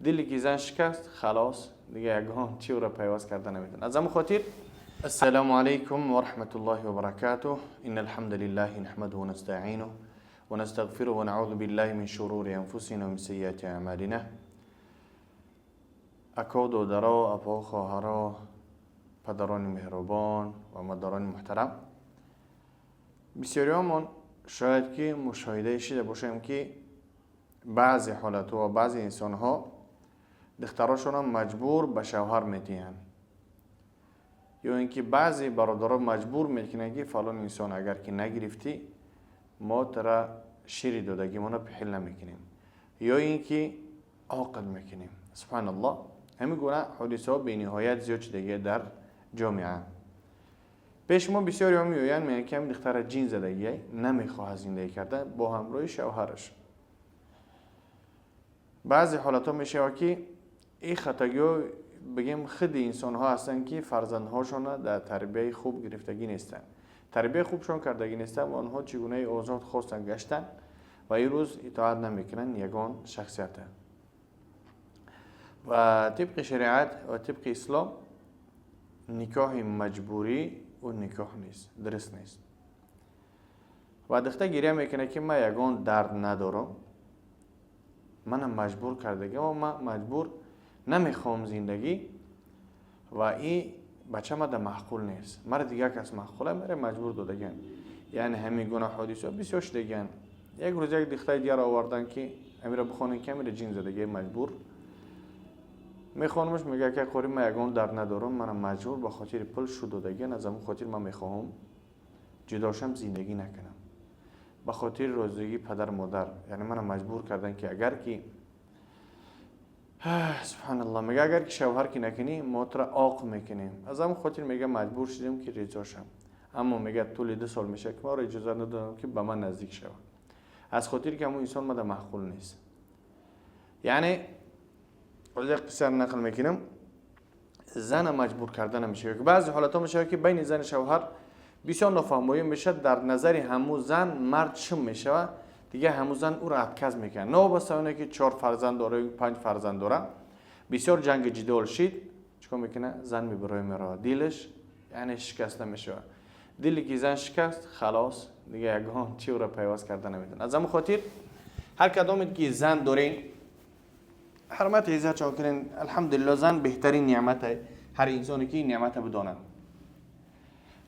Дили ки зан шикаст, халос, дига ягон чи ӯро пайваст карда наметавонад. Аз ҳамон хотир, السلام عليكم ورحمة الله وبركاته. إن الحمد لله نحمده ونستعينه ونستغفره ونعوذ بالله من شرور أنفسنا ومن سيئات أعمالنا. Ако, додаро, апо, хоҳаро, падарони меҳрубон ва модарони муҳтарам, бисёриҳомон шояд ки мушоҳида шида бошем, ки баъзе ҳолатҳо ва баъзе инсонҳо духтарошонро маҷбур ба шавҳар медиҳанд ё ин ки баъзе бародаро маҷбур мекунанд, ки фалон инсон агар ки нагирифтӣ, мо тара шири додагимонро пихил намекунем ё ин ки оқид мекунем. Субҳаналлоҳ, ҳамин гуна ҳодисаҳо бениҳоят зиёд шудагия дар ҷомеа. Пеши мо бисёриҳо меоянд, мегӯянд, ки ҳамин духтара ҷин задагия, намехоҳад зиндагӣ кардан бо ҳамроҳи шавҳараш. Баъзе ҳолатҳо мешавад, ки ин хатогиҳо, бигем, худи инсонҳо ҳастанд, ки фарзандҳошонро дар тарбияи хуб гирифтагӣ нестанд, тарбияи хубшон кардагӣ нестанд ва онҳо чӣ гунаи озод хостанд, гаштанд ва ин рӯз итоат намекунанд ягон шахсията. Ва тибқи шариат ва тибқи ислом никоҳи маҷбурӣ ӯ никоҳ нест, дуруст нест. Ва духта гиря мекунад, ки ман ягон дард надорам, манам маҷбур кардагӣ ва ман маҷбур намехоҳам зиндагӣ ва ин бача мада маъқул нест, мара дигар кас маъқула, мара маҷбур додагианд. Яъне ҳамин гуна ҳодисаҳо бисёр шудагианд. Як рӯз як духтари дигар овардан, ки амира бихонем, ки амира ҷин задагӣ, маҷбур. Мехонамаш, мегӯяд, ки қори, ман ягон дард надорам, манам маҷбур ба хотири пул шу додагиан, аз ҳамон хотир ман мехоҳам ҷудошам, зиндагӣ накунам, ба хотири розигии падару модар, яъне мана маҷбур кардан, ки агар ки, субҳаналлоҳ, мега, агар ки шавҳар ки накунӣ, мо тура оқ мекунем. Аз ҳамон хотир, мега, маҷбур шудем, ки ризо шам. Аммо, мега, тӯли 2 сол мешавад, ки маро иҷозат надодам, ки ба ман наздик шавад, аз хотире ки ҳамон инсон мада маъқул нест. Яъне як қисса нақл мекунам. Зана маҷбур карда намешавад. Баъзе ҳолатҳо мешавад, ки байни зани шавҳар бисёр нофаҳмоӣ мешавад, дар назари ҳамун зан мард шум мешавад, дигар ҳамун зан ӯро отказ мекунад, новобаста оне ки чор фарзанд дора ё панҷ фарзанд дора. Бисёр ҷанги ҷидол шид, чикор мекунад? Зан мебароя, меравад, дилаш яъне шикаста мешавад. Диле ки зан шикаст, халос, дигар ягон чи ӯро пайваст карда наметавонад. Аз ҳамон хотир ҳар кадомед ки зан дорем, ҳурмати иззатшон кунен. Алҳамдулилло, зан беҳтарин неъмате, ҳар инсоне ки ин неъмата бидонад.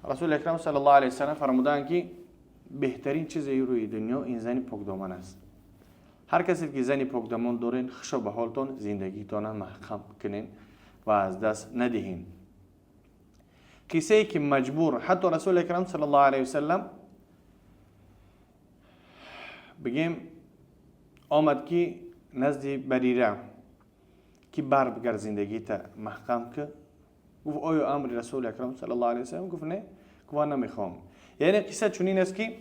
Расули акрам саллаллоҳу алайҳи васаллам фармудаанд, ки беҳтарин чизи рӯи дунё ин зани покдоман аст. Ҳар касе ки зани покдоман дорен, хушо ба ҳолтон, зиндагитона маҳкам кунен ва аз даст надиҳен. Қиссае ки маҷбур, ҳатто Расули акрам саллаллоҳу алайҳи васаллам, бигем, омад, ки назди Барира, ки бар бигар, зиндагита маҳкам ки. Гуфт: «Оё амри Расули акрам саллаллоҳу алайҳи васаллам?» Гуфт: «Не». Гуфт: «Ман намехоҳам». Яъне қисса чунин аст, ки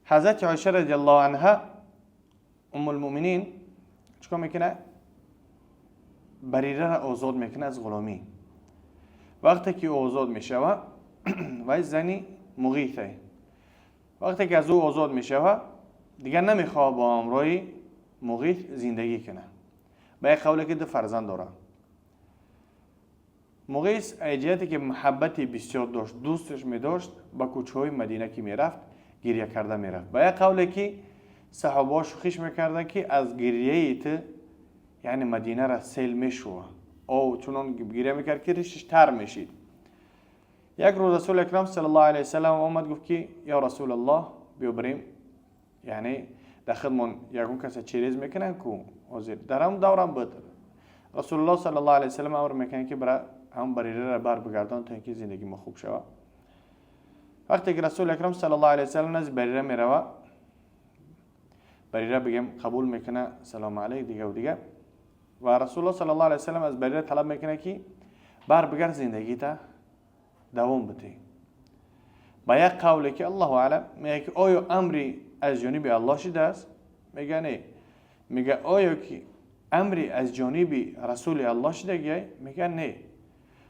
ҳазрати Оиша радиаллоҳу анҳа, уммулмуъминин, чикор мекунад? Барираро озод мекунад аз ғуломӣ. Вақте ки ӯ озод мешавад, вай зани Муғите, вақте ки аз ӯ озод мешавад, дигар намехоҳад бо ҳамроҳи Муғит зиндагӣ кунад. Ба як қавле ки ду фарзанд дорад. Муғис ҷиҳате ки муҳаббати бисёр дошт, дӯсташ медошт, ба кӯчаҳои Мадина ки мерафт, гиря карда мерафт. Ба як қавле ки саҳобаҳо шӯхиш мекарданд, ки аз гиряи ту яъне Мадинара сел мешува ов, чунон гиря мекард, ки ришиш тар мешид. Як рӯз Расули акрам саллаллоҳу алайҳи васаллам омад, гуфт, ки ё Расулаллоҳ, биё бирем. Яъне дар худмон ягон каса через мекунанд ку, ҳозир дар ҳамн даврам буд. Расулуллоҳ саллаллоҳу алайҳи васаллам амр мекунанд, ки бира, ҳамн Барираро бар бигардон, то ин ки зиндагии мо хуб шавад. Вақте ки Расули акрам саллаллоҳу алайҳи васаллам назди Барира мерава, Барира, бигем, қабул мекуна, салому алайк, дигаву дига. Ва Расулуллоҳ саллаллоҳу алайҳи васаллам аз Барира талаб мекунад, ки бар бигар, зиндагита давом бидеҳ. Ба як қавле ки, аллоҳу алам, мега, ки оё амри аз ҷониби Аллоҳ шидааст? Мега: «Не». Мега: «Оё ки амри аз ҷониби Расули Аллоҳ шидагиай?» Мега: «Не».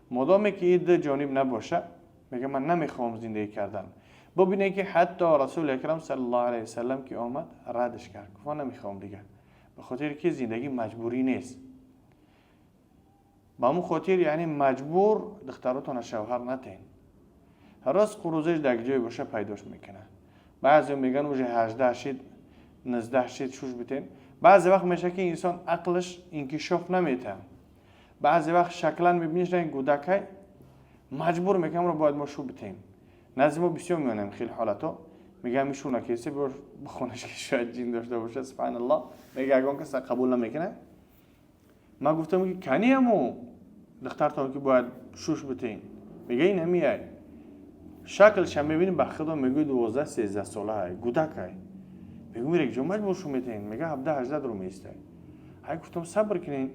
Модоме ки ин ду ҷониб набоша, мега, ман намехоҳам зиндагӣ кардан. Бубине, ки ҳатто Расули акрам саллаллоҳу алайҳи васаллам ки омад, радш кард, гуфт: «Ман намехоҳам дигар». به خاطر که زندگی مجبوری نیست. به همون خاطر یعنی مجبور دختراتون شوهر نتین. رزق و روزش در جای باشه پیداش میکنه. بعضی میگن اوج 18 شید 19 شید شوش بتین. بعضی وقت میشه که انسان عقلش انکشاف نمیته. بعضی وقت شکلا میبینیش این گودکای مجبور میکنم رو باید ما شو بتیم. نزد ما بسیار میانم خیلی حالتا میگم ایشون کسی بر بخونش که شاید جین داشته باشه، سبحان الله، میگه اگه کس قبول نمیکنه. ما گفتم که کنی همو دخترتون که باید شوش بتین، میگه این همیه. شکلش هم میبینیم به خدا میگه 12 13 ساله های گودک های. میگه میره جو مجبور شو میتین، میگه 17 18 رو میسته. های گفتم صبر کنین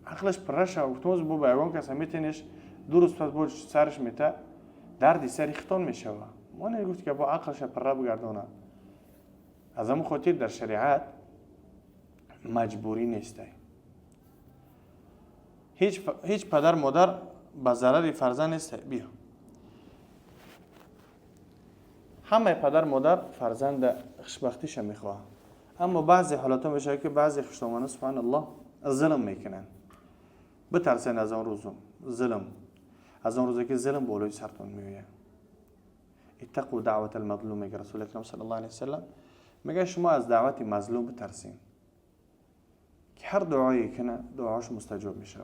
عقلش پرشه. گفتم از بابا اگه کس میتینش دو روز پس بود سرش میته دردی سری ختان میشه. ما نگفت که با عقلش پره بگردانه. از همون خاطر در شریعت مجبوری نیسته. هیچ پدر مادر به ضرر فرزند نیست. بیا همه پدر مادر فرزند خوشبختیش میخواه، اما بعضی حالات میشه که بعضی خوشدامانه سبحان الله ظلم میکنن. بترسین از آن روزم ظلم، از آن روزی که ظلم بالای سرتون میآید. اتقوا دعوت المظلوم، میگه رسول اکرم صلی الله علیه وسلم، میگه شما از دعوت مظلوم بترسین که هر دعایی کنه دعاش مستجاب میشه.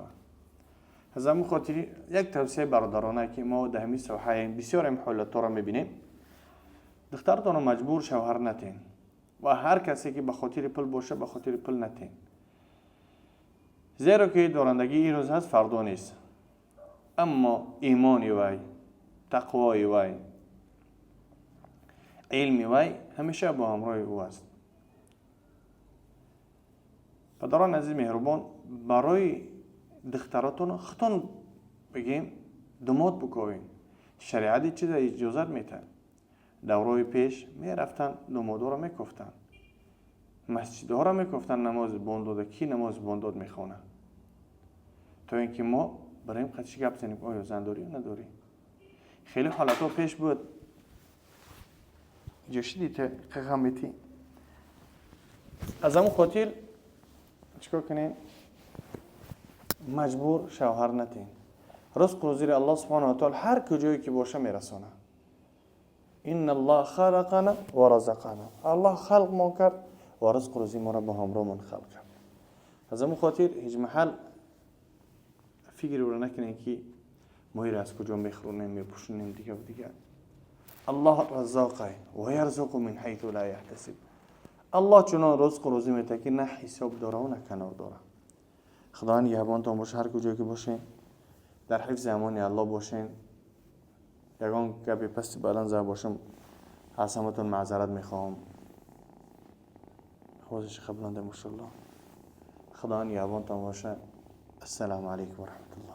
از همون خاطری یک توصیه برادرانه که ما در همین ساحه بسیار این حالت را میبینیم، دخترتون رو مجبور شوهر نتین و هر کسی که به خاطر پول باشه به خاطر پول نتین، زیرا که دارندگی این روز هست فردا نیست. اما ایمانی وی، تقوای وی، علمی وی همیشه با همراه او است. پدران عزیز مهربان، برای دختراتون خودتون بگیم دماد بکوین. شریعت چیز اجازت میده. دورای پیش میرفتن دمادا رو میکفتن، مسجدها رو میکفتن، نماز بامداد کی نماز بامداد میخونه، تا اینکه ما بریم قدشی گپ زنیم آیا زن داری یا نداری. خیلی حالتها پیش بود. جشی دیده قغمیتی. از همون خاطر چیکار کنیم؟ مجبور شوهر نتین. رزق و زیر الله سبحانه و تعالی هر کجایی که باشه میرسانه. ان الله خلقنا و رزقنا، الله خلق ما کرد و رزق روزی ما را با همراهمون خلق کرد. از همون خاطر هیچ محل فکر رو نکنین که ما از کجا میخورونیم میپوشونیم دیگه و دیگه. الله رزاقه و یرزق من حیث لا یحتسب. الله چنان رزق روزی میده که نه حساب داره و نه کنار داره. خدا نگهبانتان باشه هر کجا که باشین، در حفظ امان الله باشین. یگان گپی پست بلند زده باشم از همتون معذرت میخوام. حوزش قبلانده ماشاءالله. خدا نگهبانتان باشه. السلام علیکم و رحمت الله.